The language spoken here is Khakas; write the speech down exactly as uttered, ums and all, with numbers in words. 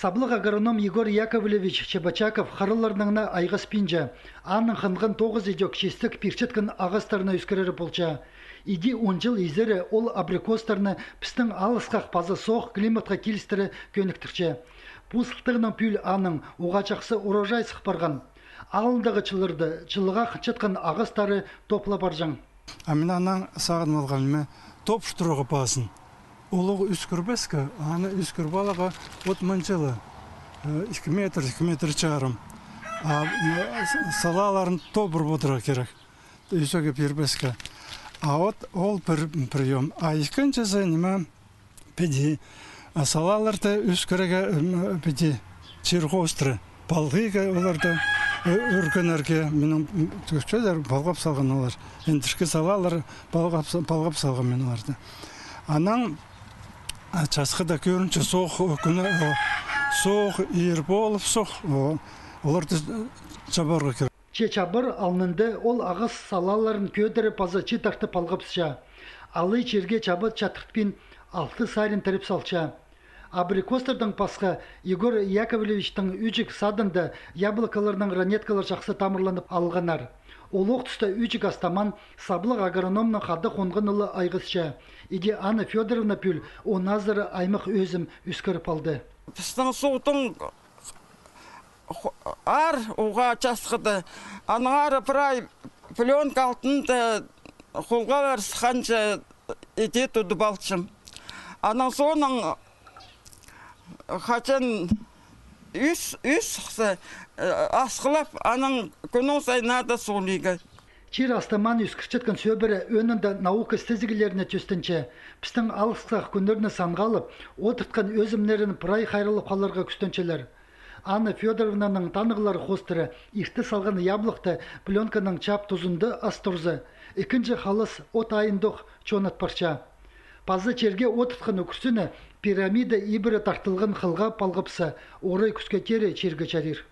Саблығ агроном Егор Яковлевич Чебочаков хырыларнаң на айғаспинча. Аның хынған тоғызы идӧк чистек пирчеткен ағастарны ӧскірері полча. Иди он чыл изері ол абрикостарны пістің алысхах паза соох климатха килістіре кӧніктірче. Пу сылтағнаң пӱӱл аның уғаа чахсы урожай сых парған. Алындағы чылларда чылығ хынчатхан ағастары топ ла парҷаң. А мин анаң сағын алғам, ниме, топ штурығы пазын. Улуғ ӧскірбеске, аны ӧскіріп аларға от манчала, э, ікі метр, ікі метр чарым. А, м, с-, салааларын тобыр бодырға кирек. Ӧсеге пирбеске. А от ол пір приём. А ікінҷізі, ниме, піди. А салааларды ӧскірерге, м, піди чир хоостыра. Палғирға оларды, э, ӧргеннерге, минің, м, тӧкчелер палғап салған олар. Ендіркі салаалар палғап са-, палғап салған мин оларды. Анаң, а, часхыда кӧрінче соох, о, кӱні, о, соох иир полып, соох, о, оларды, э, чабарға кирек. Че чабар алнында ол ағас салааларын кӧдіріп паза читартып палғапча. Алай чирге чаба чатыртпин, алты сарин тіреп салча. Абрикостардаң пасха Егор Яковлевичтің ӱчӱк садында яблокаларның ранеткалар чахсы тамырланып алғаннар. Ол ох туста ӱчӱк астаман саблығ агрономның хада хонғаны ла айғасча. Иди Анна Фёдоровна пӱӱл он азыра аймах ӧзім ӧскіріп алды. Пістің суғдың ху-, аар уғаа часхыда. Аннаңар прай пленка алтында холғалар сыхханҷа иди тудып алчам. Анаң соонаң хаҷан ӱс, ӱс сыхса, э, асхылап, анаң кӱннің сайын ада суғлирға. Чир астаман ӧскірчеткен сӧбіре ӧӧнінде наука істезігілеріне тӧстенче. Пістің алысхах кӱннерні санға алып, одыртхан ӧзімнерін прай хайраллап халарға кӱстенчелер. Анна Фёдоровнаның танығлары хоостыра ирте салған яблокты пленканың чаап тузында ас турза, ікінҷі халас от айындох чонат парча. Паза чирге одыртхан ӱкӱрсіні пирамида ибіре тартылған хылға палғапса, орай кӱскетері чирге чарир.